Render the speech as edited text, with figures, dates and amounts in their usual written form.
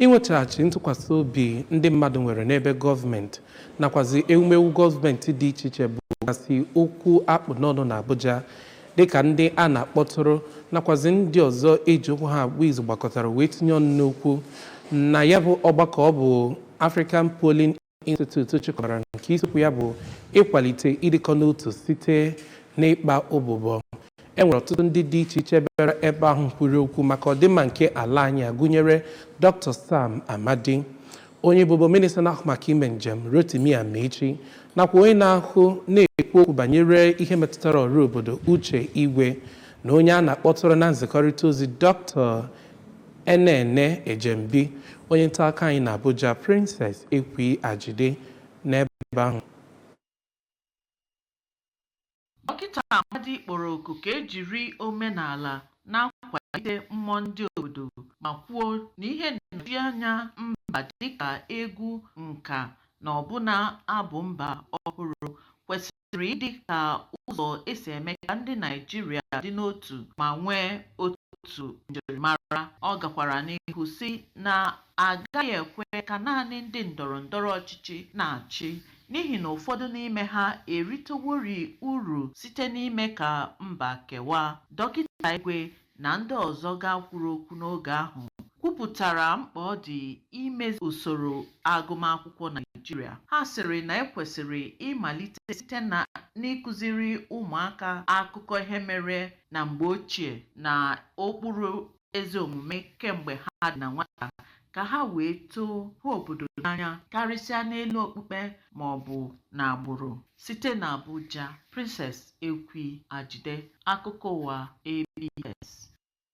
Inwetaghachi ntụkwasị obi ndị mmadụ nwere n'ebe gọọmenti nakwazi ewumewu gọọmenti dị iche iche bụ gasị okwu akpụ n'ọnụ na Abuja, dịka ndị a na-akpọtụrụ nakwazi ndị ọzọ eji okwu ha agba izu gbakọtara wee tinye ọnụ n'okwu na ya bụ ọgbakọ. Ọ bụ African Polling Institute chịkọbara, nke isiokwu ya bụ ịkwalite ịdịkọ n'otu site n'ịkpa ụbụbọ. E nwere ọtụtụ ndị dị iche iche bịara ebe ahụ kwuru okwu maka ọdịmma nke ala anyị a, gụnyere Dr. Sam Amadi, onye bụbu minista na-ahụ maka ime njem, Rotimi Amaechi, nakwa onye na-ahụ na-ekwu okwu banyere ihe metụtara ọrụ obodo, Uche Igwe, na onye a na-akpọtụrụ na nzikọrịta ozi, Dr. Enene Ejembi. Onye nta akụkọ anyị na Abuja, Princess Ekwi Ajide, n'ebe ahụ. Dọkịta Amadi kpọrọ oku ka e jiri omenala na-akwalite mmụọ ndị obodo ma kwuo na ihe nnọchianya mba dịka egwu, nka na ọbụna abụ mba ọhụrụ kwesịrị ịdị ka ụzọ e si eme ka ndị Naịjirịa dị n'otu ma nwee otu njirimara. Ọ gakwara n'ihu sị na a gaghị ekwe ka naanị ndị ndọrọ ndọrọ ọchịchị na-achị n'ihi na ụfọdụ n'ime ha eriteworị uru site n'ime ka mba kewaa. Dọkịta Igwe na ndị ọzọ ga kwuru okwu n'oge ahụ kwupụtara mkpa ọ dị imezi usoro agụmakwụkwọ Naịjirịa. Ha sịrị na e kwesịrị ịmalite site n'ịkụziri ụmụaka akụkọ ihe mere na mgbe ochie na ụkpụrụ ezi omume kemgbe ha dị na nwata ka ha wee too hụ obodo n'anya karịsịa n'elu okpukpe ma ọ bụ n'agbụrụ. Site n'Abuja, Princess Ekwi Ajide, akụkọ ụwa ABS.